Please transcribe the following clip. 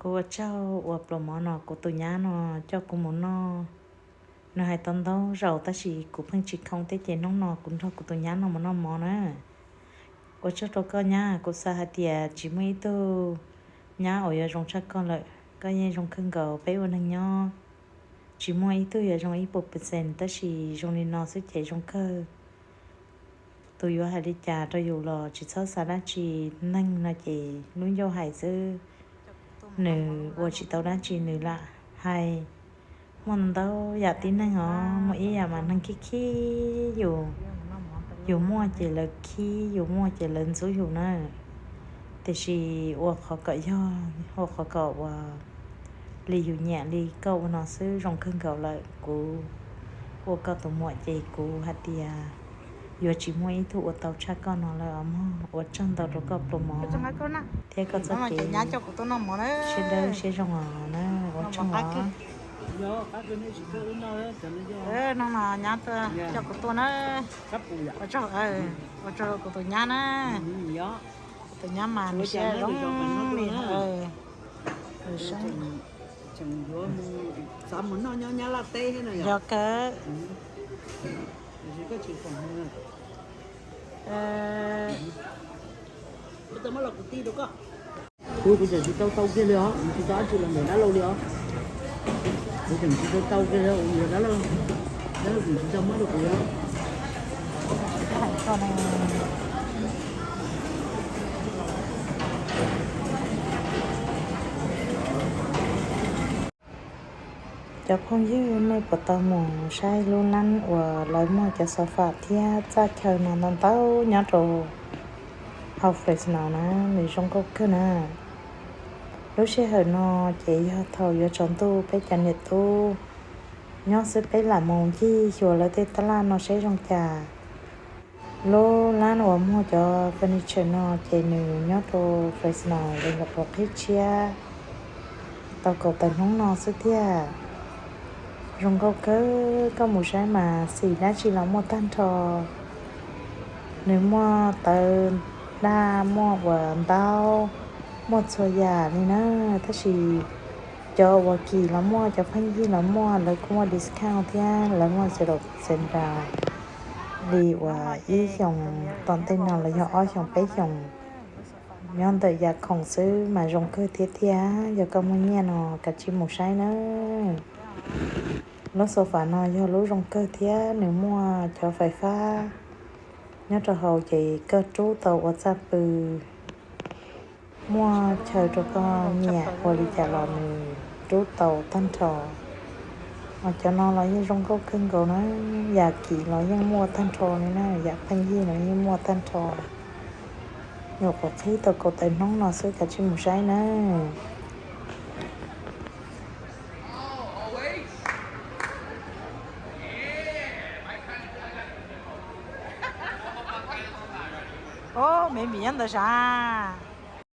Kuv ua tsaug uas pluas mov no kuv tus nyab no coj kuv mus noj. Nws hais tau ntau zaus tab sis kuv pheej tsis khoo thiab ces hnub no kuv nrog kuv tus nyab no mus noj mov na. Ua tsaug rau koj nyab, kuv xav hais tias tsis muaj ib tug nyab uas yuav zoo tshaj koj lawm. Koj yeej zoo kawg nkaus, peb ua neeg nyob tsis muaj ib tug yuav zoo ib puas percent, tab sis zoo li no xwb ces zoo kawg. Tus yuav hais li cas rau yus los tsis txhob xav dab tsi, neeg no ces lub ncauj hais xwb. Nws ua tsis tau dab tsi nws lam hais. Muaj ntau yam tib neeg os, muaj ib yam mas neeg khib khib yus, yus muaj ces lawv khib, yus muaj ces lawv ntxub yus na. Tiam sis ua qhov kom yog, ua qhov kom uas li yus nyiam li koj ua no xwb zoo kawg nkaus lawm. Kuv ua koj tus muam ces kuv hais tias yuav tsis muaj ib tug ua tau tshaj koj no lawm os mog. Ua tsaug ntau rau koj pluas mov thiab koj txoj kev siab dawb siab zoo os na. Ua tsaug os. Ua tsaug, ua tsaug kuv tus nyab na. Kuv tus nyab mas nws siab zoo li. Yog kawg. Kuv tseem tsis tau tau kiag li os, kuv tsis tau dab tsi los ntawm dab laug li os. Kuv tseem tsis tau tau kiag li, dab laug, dab laug tseem tsis tau muab rau kuv li os. Cov phooj ywg, nej puas tau mus saib lub lab uas lawv muag cov sofa thiab txaj chaw no ntau ntau nyob rau hauv Fresno na? Nws zoo nkauj kawg na. Lub sij hawm no ces yog thaum yuav tsaus ntuj, peb cov niam tub nyob xwb peb lam mus ncig xyuas lawv tej tab laj no seb zoo cas. Lub lab uas muag cov furniture no ces nws nyob rau Fresno, nws nyuam qhuav qhib tshiab tau kaum tawm hnub no xwb thiab. Zoo nkauj kawg, koj mus saib mas xim dab tsi los muaj tag nrho. Nws muaj tawv daj, muaj uas ntaub, muaj txhua yam li na. Tab sis cov uas kim los muaj, cov pheej yig los muaj, lawv kuj muaj discount thiab, lawv muaj zero percent down li uas ib xyoos tom ntej no los yog ob xyoos peb xyoos. Nyob ntawm yam khoom xwb mas zoo kawg thiab tiag. Yog koj muaj nyiaj no kav tsij mus saib na. Lub sofa no yog lub zoo kawg thiab nws muaj cov fais fab nyob rau hauv ces koj rub tau ua txaj pw. Muaj chaw rau koj nyiam ua li cas los nws rub tau tag nrho. Cov no los yeej zoo nkauj kawg nkaus na. Yam kim los yeej muaj tag nrho li na, yam pheej yig los yeej muaj tag nrho. Nyuam qhuav qhib tau kaum tawm hnub no xwb, kav tsij mus saib na. Ob, me vim nyob ntawd sav.